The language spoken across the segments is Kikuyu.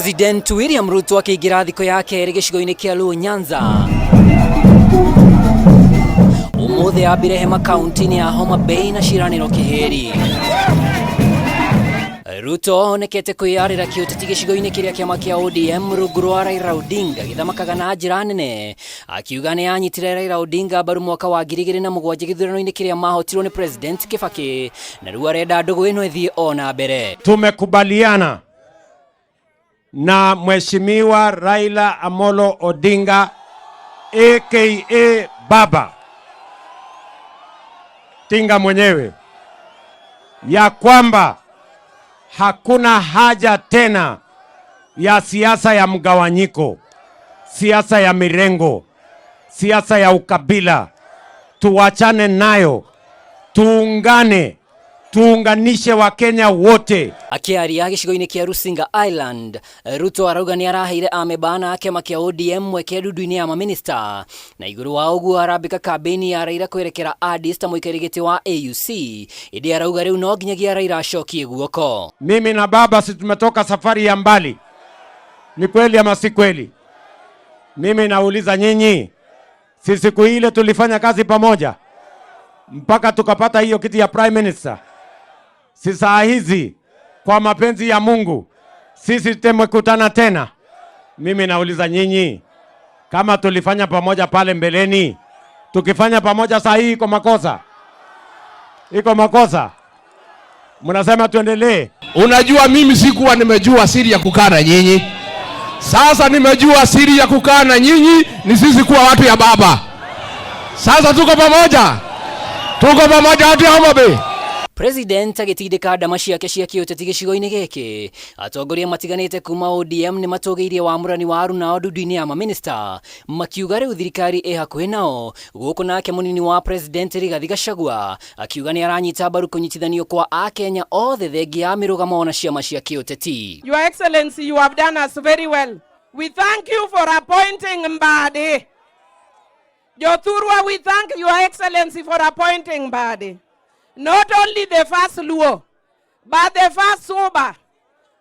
President William Ruto akĩingĩra thikũ ya kerĩ gĩcigo-inĩ kĩa Luo Nyanza. Ũmũthĩ ambire hema kaunti-inĩ ya Homa Bay na ciĩranĩro kĩhĩri. Ruto onekete kwĩyarĩra kĩũteti gĩcigo-inĩ kĩrĩa kĩama kĩa ODM rungu rwa Raila Odinga gĩthamakaga na njĩra nene, akiuga nĩ anyitire Raila Odinga mbaru mwaka wa 2007 gĩthurano-inĩ kĩrĩa mahotirwo nĩ President Kibaki, na rĩu arenda ndũgũ ĩno ĩthiĩ o na mbere. Tumekubaliana na Mheshimiwa Raila Amolo Odinga aka Baba Tinga mwenyewe ya kwamba hakuna haja tena ya siasa ya mgawanyiko, siasa ya mirengo, siasa ya ukabila. Tuwachane nayo, tuungane, tuunganishe Wakenya wote. Akĩaria gĩcigo-inĩ kĩa Rusinga Island, Ruto arauga nĩ araheire amemba ana a kĩama kĩa ODM mweke ndundu-inĩ ya maminista, na igũrũ wa ũguo arambĩka kambĩini ya Raila kwerekera Addis ta mũikarĩri gĩtĩ wa AUC, ĩndĩ arauga rĩu no nginyagia Raila acokie guoko. Mimi na baba si tumetoka safari ya mbali, ni kweli ama si kweli? Mimi nauliza nyinyi, si siku ile tulifanya kazi pamoja mpaka tukapata hiyo kiti ya prime minister? Si saa hizi kwa mapenzi ya Mungu sisi tumekutana tena? Mimi nauliza nyinyi, kama tulifanya pamoja pale mbeleni, tukifanya pamoja saa hii iko makosa? Iko makosa? Mnasema tuendelee? Unajua, mimi sikuwa nimejua siri ya kukaa na nyinyi. Sasa nimejua siri ya kukaa na nyinyi ni sisi kuwa watu ya baba. Sasa tuko pamoja, tuko pamoja watu ya Homa Bay. President agĩtindĩka ndama ciake cia kĩũteti gĩcigo-inĩ gĩkĩ, atongoria matiganĩte kuma ODM nĩ matũgĩirie wamũrani wa arunao ndundu-inĩ ya maminista, makiuga rĩu thirikari ĩ hakuhĩ nao. Gũkũ nake mũnini wa President Rigathi Gachagua akiuga nĩ aranyita mbaru kũnyitithanio kwa akenya othe thengia ya mĩrũgamo na ciama cia kĩũteti. Your Excellency, you have done us very well. We thank you for appointing Mbadi. Jothurwa, we thank Your Excellency for appointing Mbadi. Not only the first Luo, but the first Suba.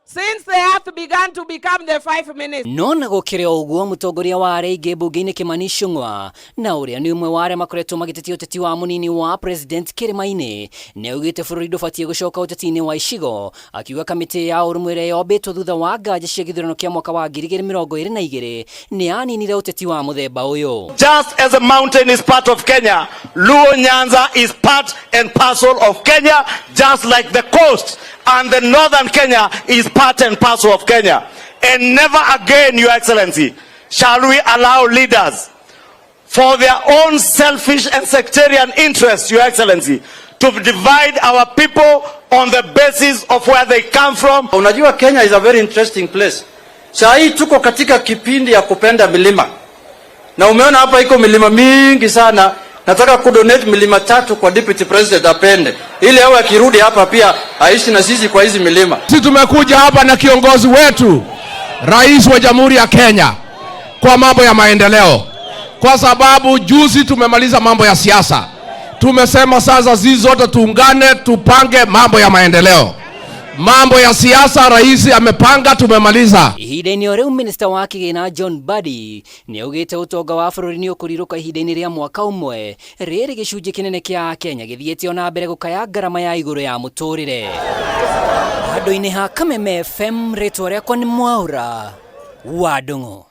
Since the earth began to become the 5 ministers. No na gũkĩrĩ o ũguo, mũtongoria wa arĩa aingĩ mbunge-inĩ Kimani Ichung'wa, na ũrĩa nĩ ũmwe wa arĩa makoretwo magĩtetia ũteti wa mũnini wa president kĩrĩma-inĩ, nĩ augĩte bũrũri ndũbatiĩ gũcoka ũteti-inĩ wa icigo, akiuga kamĩtĩ ya ũrũmwe ĩrĩa yombĩtwo thutha wa nganja cia gĩthurano kĩa mwaka wa 2022 nĩ yaninire ũteti wa mũthemba ũyũ. Just as a mountain is part of Kenya, Luo Nyanza is part and parcel of Kenya, just like the coast and the northern Kenya is part and parcel of Kenya. And never again, Your Excellency, shall we allow leaders for their own selfish and sectarian interests, Your Excellency, to divide our people on the basis of where they come from. Unajua, Kenya is a very interesting place. Saa hii tuko katika kipindi ya kupenda milima, na umeona hapa iko milima mingi sana. Nataka kudonate milima tatu kwa Deputy President apende, ili awe akirudi hapa pia aishi na sisi kwa hizi milima. Sisi tumekuja hapa na kiongozi wetu, Rais wa Jamhuri ya Kenya, kwa mambo ya maendeleo, kwa sababu juzi tumemaliza mambo ya siasa. Tumesema sasa sisi zote tuungane, tupange mambo ya maendeleo. Mambo ya siasa rais amepanga, tumemaliza. Ihinda-inĩ o rĩu, minista wa kĩgĩna John Mbadi nĩ augĩte ũtonga wa bũrũri nĩ ũkũrirũka ihinda-inĩ rĩa mwaka ũmwe, rĩrĩ gĩcunjĩ kĩnene kĩa Akenya gĩthiĩte o na mbere gũkaya ngarama ya igũrũ ya mũtũrĩre. Handũ-inĩ ha Kameme FM, rĩtwa rĩakwa nĩ Mwaũra wa Ndung'u.